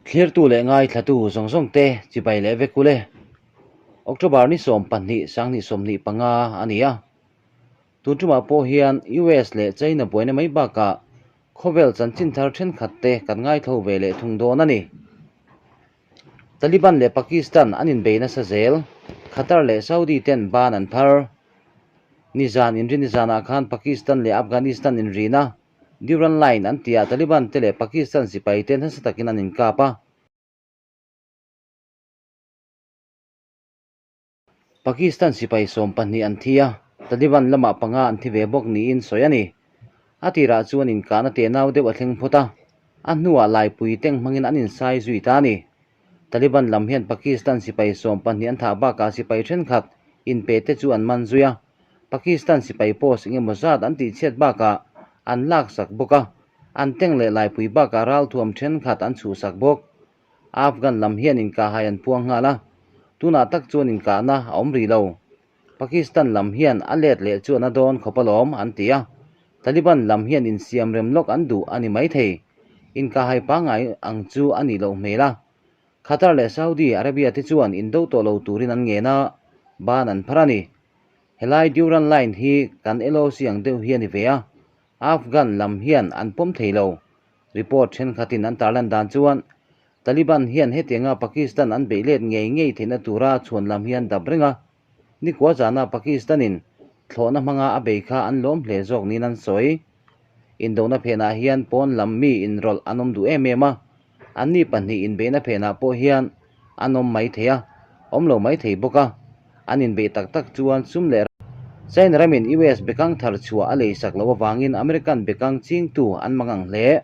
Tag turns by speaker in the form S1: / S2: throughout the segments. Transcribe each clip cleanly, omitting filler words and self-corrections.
S1: Thlirtu leh ngaithlatu zawng zawng te chibai leh vek ule. October ni 12 2025 a ni a. Tun tumah pawh hian US leh China buaina mai bakah khawvel chanchin thar thenkhat te kan ngaithlo ve leh thung dawn a ni. Taliban leh Pakistan an inbei nasa zel, Qatar leh Saudi ten ban an phar. Nizan inri nizanah khan Pakistan leh Afghanistan inrina Durand Line an tihah Taliban te leh Pakistan sipai te nasa takin an inkap a. Pakistan sipai 12 an thi a, Taliban lamah panga an thi ve bawk niin sawi a ni. A tirah chuan inkahna tenau deuh a thleng phawt a, a hnuah laipui teng hmangin an insai zui ta a ni. Taliban lam hian Pakistan sipai 12 an thah bakah sipai thenkhat inpe te chu an man zui a, Pakistan sipai post engemaw zat an tihchhiat bakah an laksak bawk a, an teng leh laipui bakah ralthuam thenkhat an chhuhsak bawk. Afghan lam hian inkahhai an puang nghal a, tunah tak chuan inkahna a awm rih lo. Pakistan lam hian a let leh chuan a dawn khawp alawm an ti a, Taliban lam hian insiam rem lawk an duh a ni maithei. Inkahhai pangngai ang chu a nih loh hmel a. Qatar leh Saudi Arabia te chuan indo tawh lo turin an ngen a, ban an phar a ni. Helai Durand Line hi kan LOC ang deuh hi a ni ve a, Afghan lam hian an pawm thei lo. Report thenkhatin an tarlan dan chuan Taliban hian hetianga Pakistan an beih let ngei ngei theihna tura chhuan lam hi an dap reng a, nikua zana Pakistanin thlawhna hmanga a bei kha an lawm hle zawk niin an sawi. Indona phenah hian pawn lam mi inrawlh an awm duh em em a, anni pahnih inbeihna phenah pawh hian an awm mai thei a, awm lo mai thei bawk a, an inbeih tak tak chuan sum leh China ramin US bekang thar chhuah a leisak loh avangin American bekang chingtu an mang ang hle.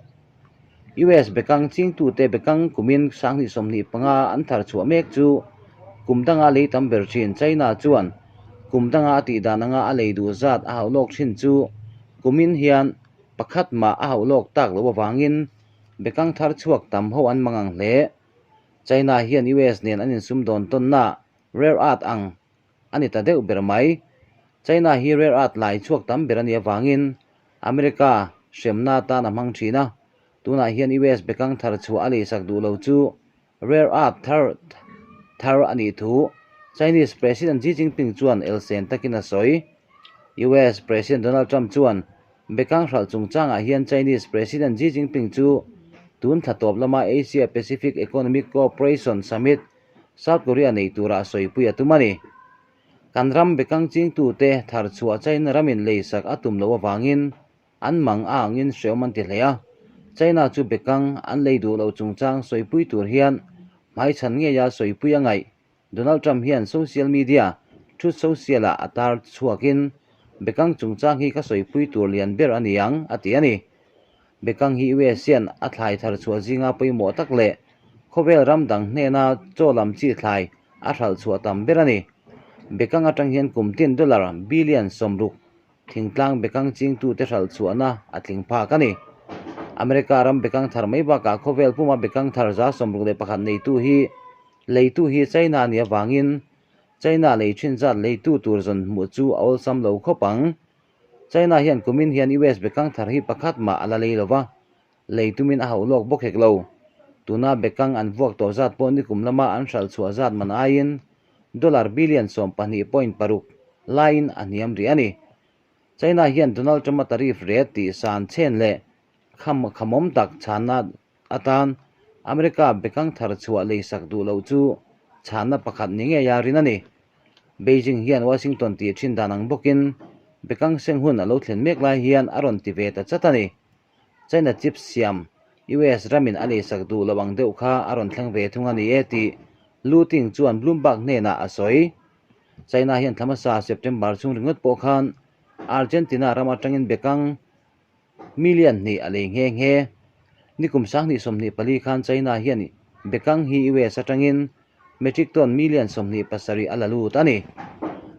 S1: US bekang chingtute bekang kumin 2025 an thar chhuah mek chu kum danga lei tam ber thin China chuan kum danga a tih dan anga a lei duh zat a hauh lawk thin chu kumin hian pakhat mah a hauh lawk tak loh avangin bekang thar chhuak tam ho an mang ang hle. China hian US nen an insum dawn tawnna rare earth ang a ni ta deuh ber mai. China hi rare earth lai chhuak tam ber a nih avangin America hremna atan a hmang thin a, tunah hian US bekang thar chhuah a leisak duh lo chu rare earth thar thar a nih thu Chinese President Xi Jinping chuan elsen takin a sawi. US President Donald Trump chuan bekang hralh chungchangah hian Chinese President Xi Jinping chu tun thla tawp lama Asia Pacific Economic Cooperation Summit South Korea nei tura a sawipui a tum a ni. Kan ram bekang chingtute thar chhuah China ramin leisak a tum loh avangin an mang a angin hreawm an ti hle a. China chu bekang an lei duh loh chungchang sawipui tur hian hmaichhan ngeia sawipui a ngaih. Donald Trump hian social media, Truth Social-ah a tar chhuakin bekang chungchang hi ka sawipui tur lian ber a ni ang, a ti a ni. Bekang hi US hian a thlai thar chhuah zinga pawimawh tak leh khawvel ram dang hnena chaw lam chi thlai a hralh chhuah tam ber a ni. Bekang atang hian kum tin dollar billion 60 thingtlang bekang chingtute hralh chhuahna a tling phak a ni. America ram bekang thar mai bakah khawvel puma bekang thar 61 neitu hi leitu hi China a nih avangin China lei thin zat leitu tur zawn hmuh chu a awlsam lo khawp ang. China hian kumin hian US bekang thar hi pakhat mah a la lei lova, lei tumin a hauh lawk bawk hek lo. Tuna bekang an vuak tawh zat pawh nikum lama an hralh chhuah zat man aiin dollar billion 12.6 laiin a hniam rih a ni. China hian Donald Trump-a tariff rate tih san chen leh kham khamawm tak chhanna atan America bekang thar chhuah leisak duh loh chu chhanna pakhat ni ngei a rin a ni. Beijing hian Washington tih thin dan ang bawkin bekang seng hun a lo thlen mek lai hian a rawn ti ve ta chat a ni. China chips siam US ramin a leisak duh loh ang deuh kha a rawn thleng ve thung a ni e tih Lu Ting chuan Bloomberg hnenah a sawi. China hian thla hmasa September chhung ringawt pawh khan Argentina ram atangin bekang million hnih a lei nghe nghe. Nikum 2024 khan China hian bekang hi US atangin metric ton million 27 a la lut a ni.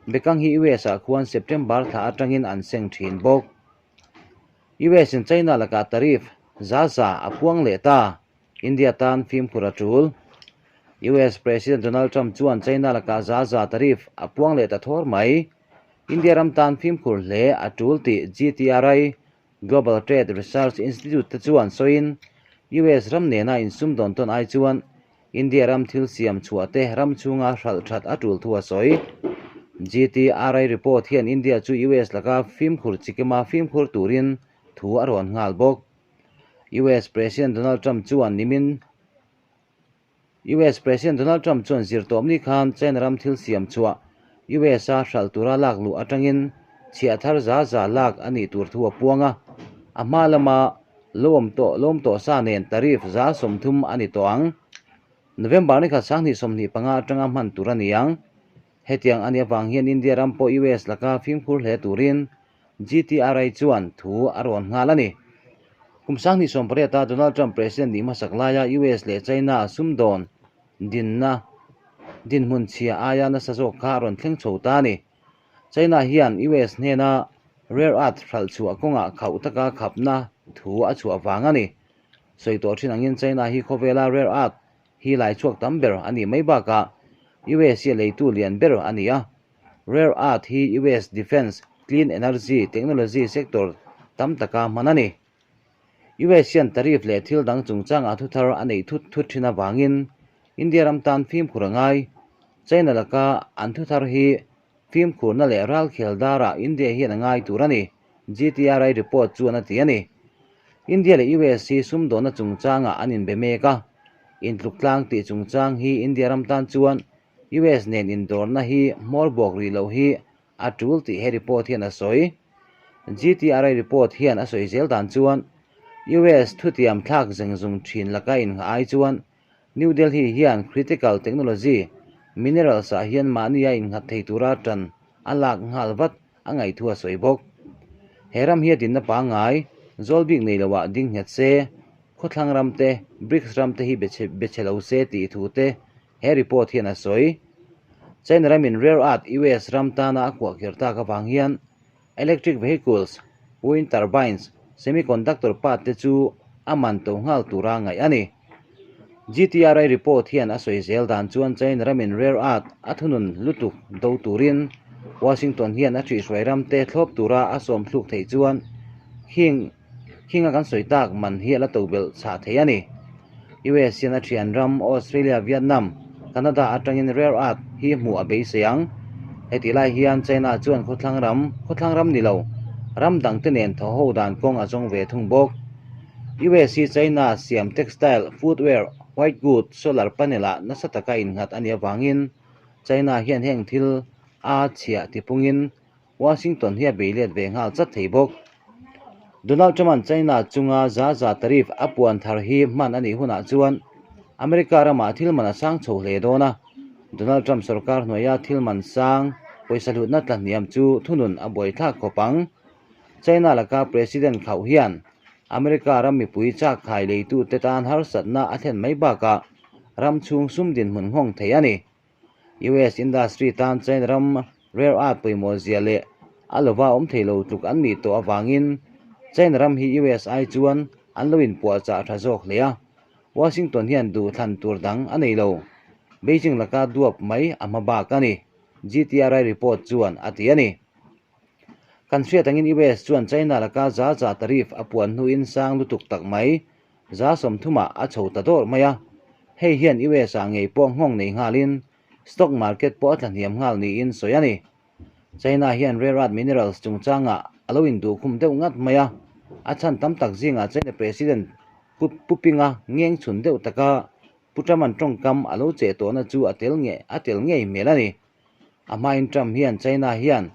S1: Bekang hi US ah khuan September thla atangin an seng thin bawk. US in China lakah tariff za za a puang leh ta, India tan fimkhur a tul. US President Donald Trump chuan China lakah za za tariff a puang leh ta thawr mai. India ram tan fimkhur hle a tul tih GTRI, Global Trade Research Institute te chuan sawiin US ram nena insumdawn tawn ai chuan India ram thil siam chhuah te ram chhunga hralh that a tul thu a sawi. GTRI report hian India chu US laka fimkhur chikima fimkhur turin thu a rawn nghal bawk. US President Donald Trump chuan nimin US President Donald Trump chuan zirtawpni khan China ram thil siam chhuah US a hralh tura lak luh atangin chhiah thar za za lak a nih tur thu a puang a, a hma lama Lo awm tawh, lo awm tawh sa nen tariff 30% a ni tawh ang. November ni khat 2025 atanga hman tur a ni ang. Hetiang a nih avang hian India ram pawh US laka fimkhur hle turin GTRI chuan thu a rawn nghal a ni. Kum 2018 a Donald Trump President nih hmasak laia US leh China sumdawn dinna dinhmun chhia aia nasa zawk kha a rawn thleng chho ta a ni. China hian US hnena rare earth hralh chhuah kawngah khauh taka khapna thu a chhuah vang a ni. Sawi tawh thin angin China hi khawvela rare earth hi lai chhuak tam ber a nih mai bakah US hi a leitu lian ber a ni a. Rare earth hi US defence, clean energy, technology sector tam taka hman a ni. US hian tariff leh thil dang chungchangah thuthar a neih thut thut thin avangin India ram tan fimkhur a ngai. China laka an thuthar hi fimkhurna leh ralkhel darah India hian a ngai tur a ni, GTRI report chuan a ti a ni. India leh US hi sumdawnna chungchangah an inbe mek a, intluktlang tih chungchang hi India ram tan chuan US nen indawrna hi hmawr buak rih loh hi A tul tih he report hian a sawi. GTRI report hian a sawi zel dan chuan US thutiam thlak zeng zung thin laka innghah ai chuan New Delhi hian critical technology minerals ah hian mahni a innghat thei tura tan a lak nghal vat a ngaihthu a sawi bawk. He ram hi a dinna pangngai zawl bik nei loah ding nghet se, khawthlang ram te, BRICS ram te hi be chhe lo se tih thu te He report hian a sawi, China ramin rare earth US ram tana a kuah kher tak avang hian electric vehicles, wind turbines, semiconductor part te chu a man to nghal tura ngaih a ni. GTRI report hian a sawi zel dan chuan China ramin rare earth a thunun lutuk do turin Washington hian a ṭhihhruai ram te thlawp tura a sawm thluk theih chuan khing Khinga kan sawi tak man hi a la to belh chhah thei a ni. US hian a thian ram Australia, Vietnam, Canada atangin rare earth hi hmuh a beisei ang. Heti lai hian China chuan khawthlang ram, khawthlang ram ni lo, ram dangte nen thaw ho dan kawng a zawng ve thung bawk. US hi China siam textile, footwear, white good, solar panel ah nasa taka innghat a nih avangin China hian heng thil a chhiah tipungin Washington hi a bei let ve nghal chat thei bawk. Donald Trump-a'n China chunga za za tariff a puan thar hi hman a nih hunah chuan America ramah thil man a sang chho hle dawn a. Donald Trump sorkar hnuaia thil man sang pawisa hlutna tlahniam chu thunun a buaithlak khawp ang. China laka President khauh hian America ram mipui chakkhai leitute tan harsatna a thlen mai bakah ram chhung sum dinhmun nghawng thei a ni. US industry tan China ram rare earth pawimawh zia leh a lova awm thei lo tluk an nih tawh avangin China ram hi US ai chuan an lo inpuahchah tha zawk hle a, Washington hian duh thlan tur dang a nei lo. Beijing laka duap mai a hma bak a ni, GTRI report chuan a ti a ni. Kan hriat angin US chuan China laka za za tariff a puan hnuin sang lutuk tak mai 30% a chho ta dawrh mai a, hei hian US ah ngei pawh nghawng nei nghalin stock market pawh a tlahniam nghal niin sawi a ni. China hian rare earth minerals chungchangah a lo induhkhum deuh ngat mai a, a chhan tam tak zingah China President Pu Pu Pinga ngeng chhun deuh taka Pu Trump-a'n tawngkam a lo cheh tawhna chu a tel nge a tel ngei hmel a ni. A hmain Trump hian China hian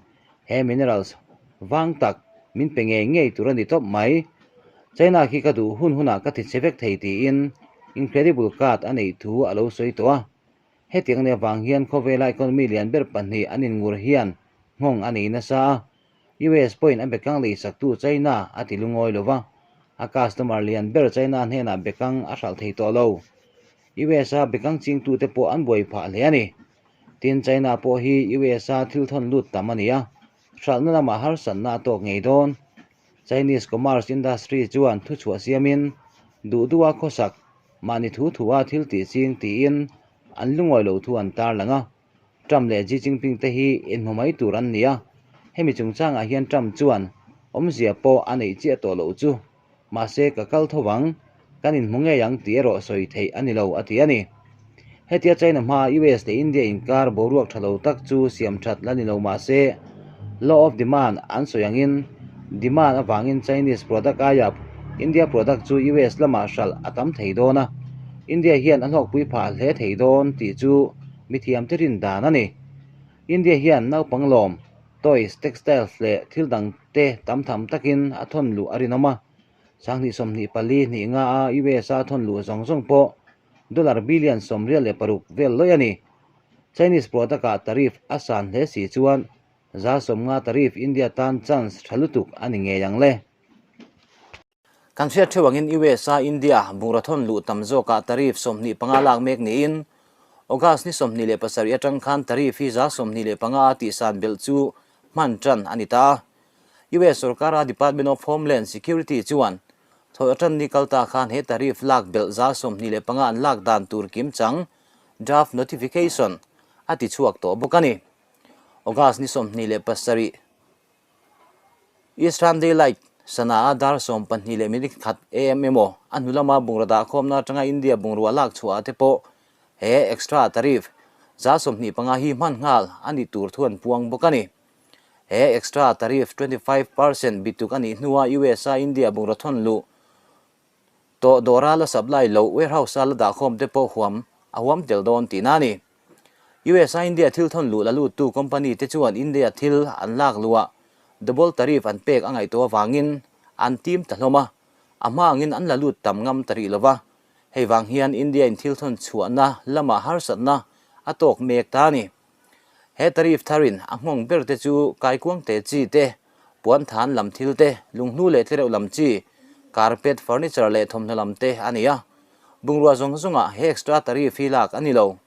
S1: he minerals vang tak min pe ngei ngei tur a ni tawp mai. China khi ka duh hun hunah ka ti che vek thei tiin incredible card a neih thu a lo sawi tawh a. Hetiang nia vang hian khawvela economy lian ber pahnih an inngur hian nghawng a nei nasa a. US pawhin a bekang leisaktu China a ti lungawi lo va, a customer lian ber China hnenah bekang a hralh thei tawh lo. US a bekang chingtute pawh an buai phah hle a ni. Tin, China pawh hi US a thil thawn lut tam a ni a, hralhna lamah harsatna a tawk ngei dawn. Chinese commerce industry chuan thuchhuah siamin duh duha khawsak, mahni thu thua thil tih ching tiin an lungawi loh thu an tarlang a. Trump leh Xi Jinping te hi inhmu mai tur an ni a, hemi chungchangah hian Trump chuan awmzia pawh a neih chiah tawh loh chu. Mahse ka kal tho vang. Kan inhmu ngei ang tih erawh sawi theih a ni lo, a ti a ni. Hetia China hmaa US leh India inkar boruak tha lo tak chu siam that la ni lo mah se, Law of Demand an sawi angin demand avangin Chinese product aia India product chu US lamah hralh a tam thei dawn a, India hian a hlawkpui phah hle thei dawn tih chu mithiamte rin dan a ni. India hian naupang lawm, toys, textiles leh thil dangte tam tham takin a thawn luh a rinawm a. Sanghnih 24 hnih nga a US a thawn luh zawng zawng pawh dollar billion 86 vel lawih a ni. Chinese product ah tariff a san hle si chuan 50% tariff India tan chance tha lutuk a ni ngei ang le. Kan hriat theuh angin US a India bungraw thawn luh tam zawkah tariff 25 lak mek niin August ni 27 atang khan tariff hi 25% a tihsan belh chu hman tan a ni ta a. US sorkara Department of Homeland Security chuan thawi atan ni kal ta khan he tariff lak belh 25% an lak dan tur kim chang draft notification a ti chhuak tawh bawk a ni. August ni 27 Eastern Daylight sana a dar 12:01 am emaw a hnu lama bungraw dah khawmna atanga India bungrua lak chhuah ah te pawh he extra tariff 25% hi hman nghal a ni tur thu an puang bawk a ni. He extra tariff 25% bituk a nih hnua US a India bungraw thawn luh tawh dawra la supply loh warehouse a la dahkhawm te pawh huam a huam tel dawn tihna a ni. US a India thil thawn luh la luttu company te chuan India thil an lak luhah double tariff an pek a ngaihtuah avangin an tim ta hlawm a, a hma angin an la lut tam ngam ta rih lova. Hei vang hian India in thil thawn chhuahna lamah harsatna a tawk mek ta a ni. He tariff tharin a nghawng ber te chu kaikuang te chi te, puan than lam thil te, lunghnu leh tlereuh lam chi, carpet, furniture leh thawmhnaw lam te a ni a. Bungrua zawng zawngah he extra tariff hi lak a ni lo.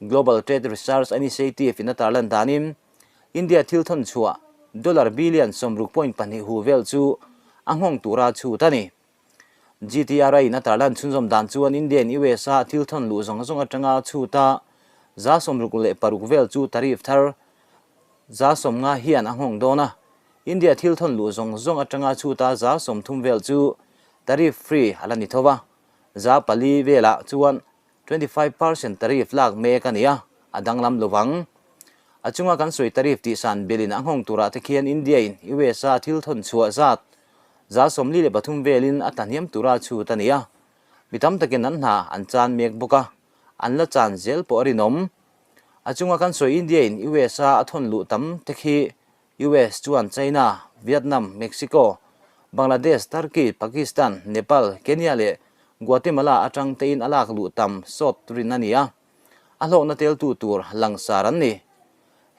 S1: Global Trade Research Initiative in a tarlan danin India thil thawn chhuah dollar billion 60.2 hu vel chu a nghawng tura chhut a ni. GTRI in a tarlan chhunzawm dan chuan India in US a thil thawn luh zawng zawng atanga chhuta 66% vel chu tariff thar 50% hian a nghawng dawn a. India thil thawn luh zawng zawng atanga chhuta 30% vel chu tariff free a la ni tho a. 4% velah chuan 25% tariff lak mek a ni a, a danglam lovang. A chunga kan sawi tariff tihsan belin a nghawng turah te khian India in US a thil thawn chhuah zat 43% velin a tlahniam tura chhut a ni a, mi tam takin an hna an chan mek bawk a, an la chan zel pawh a rinawm. A chunga kan sawi India in US a a thawn luh tam te khi US chuan China, Vietnam, Mexico, Bangladesh, Turkey, Pakistan, Nepal, Kenya leh Guatemala atang tein a lak luh tam sawt rin a ni a, a hlawkna teltu tur langsar an ni.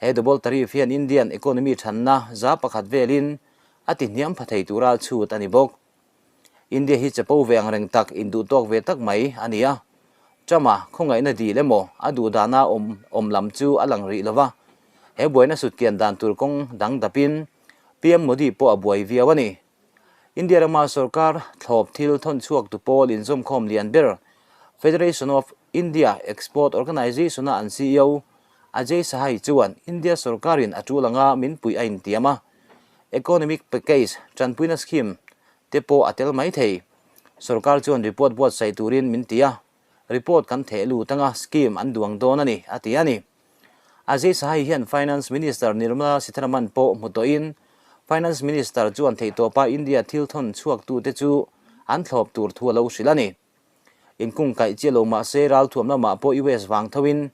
S1: He double tariff hian Indian economy thanna 1% velin a ti hniam pha thei tura chhut a ni bawk. India hi chapo ve ang reng tak induh tawk ve tak mai a ni a. Trump-a khawngaihna dil emaw a duh dana awm awm lam chu a lang rih lova. He buaina sutkian dan tur kawng dang dapin PM Modi pawh a buai viau a ni. India rama sorkar thlawp thil thawn chhuak tu pawl inzawmkhawm lian ber Federation of India Export Organisation-a an CEO Ajay Sahai chuan India sorkarin a tul anga min puih a intiam a. Economic Package, tanpuina scheme, te pawh a tel mai thei. Sorkar chuan report buatsaih turin min ti a, report kan theh lut anga scheme an duang dawn a ni, a ti a ni. Ajay Sahai hian Finance Minister Nirmala Sitharaman pawh hmu tawhin Finance Minister chuan theihtawpa India thil thawn chhuaktute chu an thlawp tur thu a lo hrilh a ni. Inkungkaih chiah lo mah se ralthuam lamah pawh US vang thoin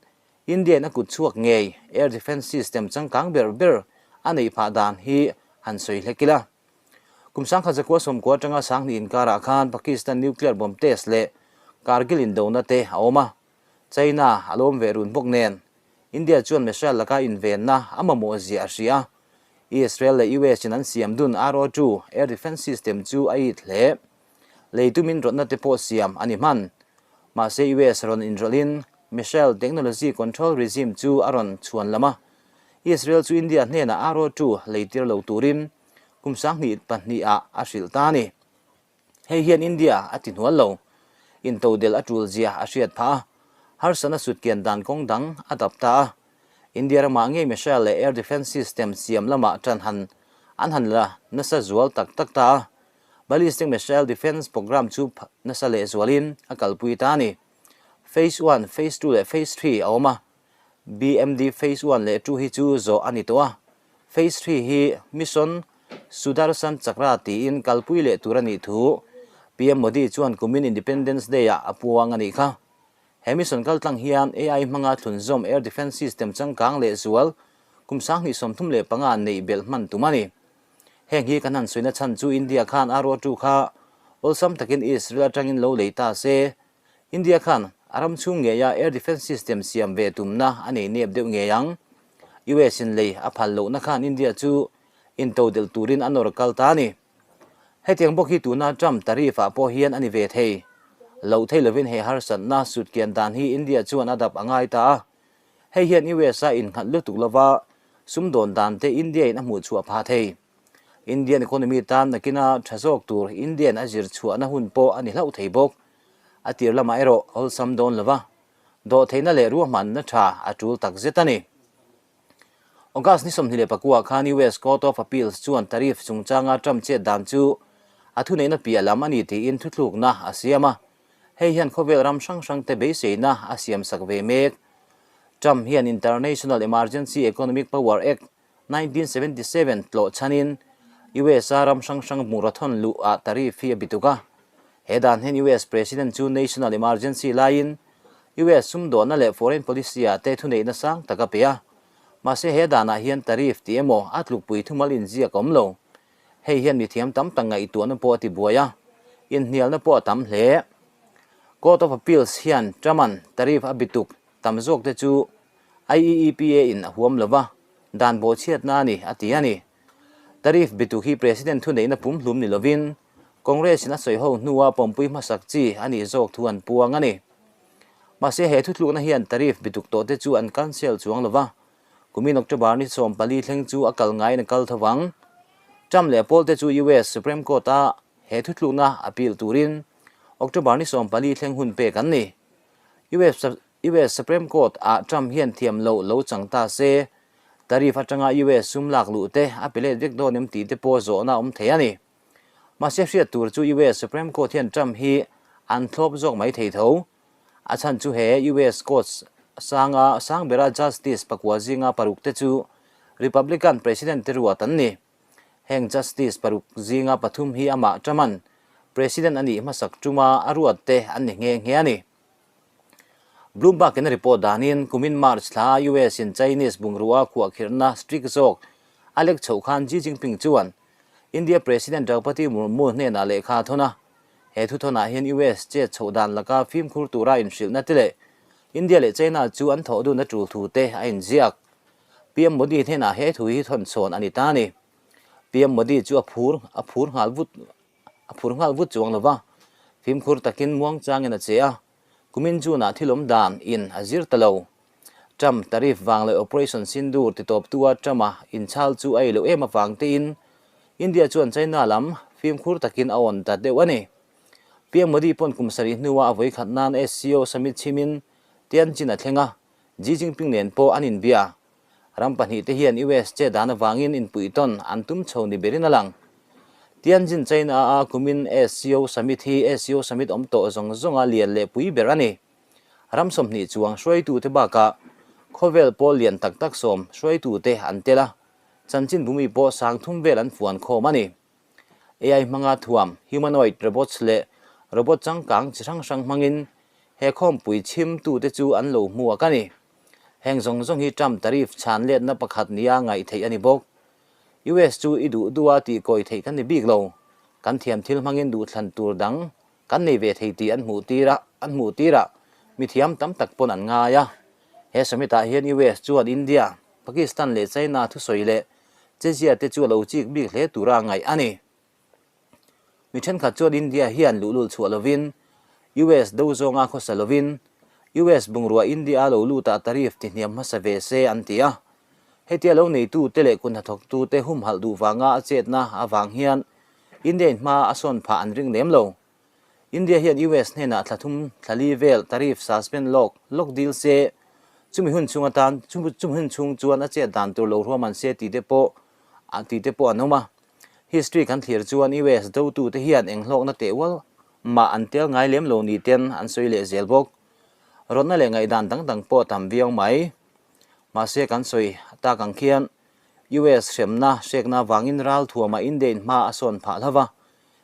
S1: India-in a kut chhuak ngei air defence system changkang ber ber a neih phah dan hi han sawi hlek ila. Kum 1990 atanga 2000 inkarah khan Pakistan nuclear bomb test leh Kargil indona te a awm a, China a lawm ve run bawk nen India chuan missile laka invenna a mamawh zia a hria a, Israel leh US in an siam dun RO-2 air defence system chu a it hle. Lei tumin rawtna te pawh siam a ni hman. Mahse US rawn inrawlhin Missile Technology Control Regime chu a rawn chhuan lam a, Israel chu India hnenah RO-2 lei tir lo turin kum 2002 ah a hrilh ta a ni. Hei hian India a ti hnual lo. Intodelh a tul zia a hriat phah a, harsatna sutkian dan kawng dang a dap ta a. India ramah ngei missile leh air defence system siam lamah tan han an han la nasa zual tak tak ta a. Ballistic Missile Defence Programme chu nasa lehzualin a kalpui ta a ni. Phase One, Phase Two leh Phase Three a awm a. BMD Phase One leh Two hi chu zawh a ni tawh a. Phase Three hi Mission Sudarshan Chakra tiin kalpui leh tur a nih thu PM Modi chuan kumin Independence Day-ah a puang a nih kha. He mission kaltlang hian AI hmanga thlunzawm air defence system changkang leh zual kum 2035 neih belh hman tum a ni. Heng hi kan han sawi nachhan chu India khan a ruatu kha awlsam takin Israel atangin lo lei ta se, India khan a ram chhung ngeia air defence system siam ve tumna a nei nep deuh ngei ang. US in lei a phal lohna khan India chu intodelh turin a nawr kal ta a ni. Hetiang bawk hi tuna Trump tariff ah pawh hian a ni ve thei. Loh thei lovin he harsatna sutkian dan hi India chuan a dap a ngai ta a. Hei hian US a innghat lutuk lova sumdawn dan te India in a hmuh chhuah phah thei. Indian economy tan nakina tha zawk tur Indian a zir chhuahna hun pawh a ni hlauh thei bawk. A tir lamah erawh awlsam dawn lova dawhtheihna leh ruahmanna tha a tul takzet a ni. August ni 24 khan US Court of Appeals chuan tariff chungchanga Trump chet dan chu a thuneihna piah lam a ni tiin thuthlukna a siam a. Hei hian khawvel ram hrang hrangte beiseina a siamsak ve mek. Trump hian International Emergency Economic Power Act 1977 tlawh chhanin US-a ram hrang hrang hmura thawn luh ah tariff hi a bituk a. He dan hian US President chu national emergency laiin US sumdawhna leh foreign policy ah te thuneihna sang tak a pe a. Mahse he danah hian tariff tih emaw a tlukpui thumal inziak a awm lo. Hei hian mithiam tam tak ngaihtuahna pawh a ti buai a, inhnialna pawh a tam hle. Court of Appeals hian Trump-a'n tariff a bituk tam zawk te chu IEEPA in a huam lo va, dan bawhchhiatna a ni, a ti a ni. Tariff bituk hi President thuneihna pumhlum ni lovin Congress in a sawi ho hnua pawmpui hmasak chi a nih zawk thu an puang a ni. Mahse he thuthlukna hian tariff bituk tawh te chu an cancel chuang lo va, kumin October ni 14 thleng chu a kal ngaiin a kal tho vang. Trump leh Paul te chu US Supreme Court a he thuthlukna appeal turin October ni 14 thleng hun pek an ni. US US Supreme Court ah Trump hian thiam loh lo chang ta se, tariff atanga US sum lak luh te a pe let vek dawn em tih te pawh zawhna a awm thei a ni. Mahse hriat tur chu US Supreme Court hian Trump hi an thlawp zawk mai thei tho. A chhan chu he US Court sanga sang bera Justice pakua zinga paruk te chu Republican President te ruat an ni. Heng Justice paruk zinga pathum hi amah Trump-a'n President a nih hmasak tuma a ruat te an ni nghe nghe a ni. Bloomberg in a report danin kumin March thla US in Chinese bungrua khuahkhirhna strict zawk a lek chhoh khan Xi Jinping chuan India President Draupadi Murmu hnenah lehkha a thawn a. He thuthawnah hian US chet chhoh dan laka fimkhur tura inhrilhna te leh India leh China chu an thawh dun a tul thu te a inziak. PM Modi hnenah he thu hi thawn chhawn a ni ta a ni. PM Modi chu a phur a phur nghal vut A phur nghal vut chuang lo va, fimkhur takin muangchangin a che a, kumin June-ah thil awm dan in a zir ta lo. Trump tariff vang leh Operation Sindoor titawptua Trump-a inchhal chu a ei loh em avang tein India chuan China lam fimkhur takin a awn ta deuh a ni. PM Modi pawn kum sarih hnua a vawikhat nan SCO summit chhimin Tianjin a thleng a, Xi Jinping nen pawh an inbia. Ram pahnihte hian US che dan avangin inpuihtawn an tum chho ni berin a lang. Tianjin, China-a kumin SCO Summit hi SCO Summit awm tawh zawng zawnga lian leh pui ber a ni. Ram 20 chuang hruaitute bakah khawvel pawl lian tak tak sawm hruaitute an tel a, chanchin bumi pawh sang thum vel an fuan khawm a ni. AI hmanga thuam, humanoid robots leh robot changkang chi hrang hrang hmangin he khawmpui chhimtute chu an lo hmuak a ni. Heng zawng zawng hi Trump tariff chhan letna pakhat nia ngaih theih a ni bawk. US chu i duh duh a tih kawi theih kan ni bik lo. Kan thiam thil hmangin duhthlan tur dang kan nei ve thei tih an hmuh tir a, an hmuh tir a, mi thiam tam tak pawn an ngai a. He summit ah hian US chuan India, Pakistan leh China thusawi leh chezia te chu a lo chik bik hle tura ngaih a ni. Mi thenkhat chuan India hian luhlul chhuah lovin, US do zawnga khawsa lovin, US bungrua India a lo lut ah tariff ti hniam hmasa ve se an ti a. Hetia lo neitute leh kun hnathawktute humhalh duh vanga a chetna avang hian India in hma a sawn phah an ring lem lo. India hian US hnenah thla thum thla li vel tariff suspend lawk lawk dil se, chumi hun chhung atan chumi hun chhung chuan a chet dan tur lo ruahman se tih te pawh tih te pawh an awm a. History kan thlir chuan US dotute hian eng hlawkna teh ual mah an tel ngai lem lo ni ten an sawi leh zel bawk. Rawtna leh ngaihdan dang dang pawh a tam viau mai. Mahse kan sawi tak ang khian US hremna hrekna vangin ral thuamah India in hma a sawn phah hlauh a,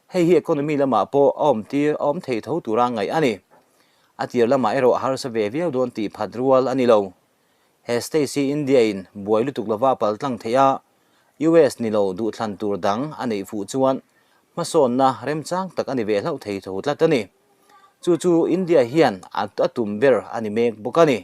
S1: hei hi economy lamah pawh a awm tir a awm thei tho tura ngaih a ni. A tir lamah erawh a harsa ve viau dawn tih phat rual a ni lo. He stage hi India in buai lutuk lova pal tlang theih a, US ni lo duhthlan tur dang a neih fuh chuan hmasawnna remchang tak a ni ve hlauh thei tho tlat a ni. Chu chu India hian a tum ber a ni mek bawk a ni.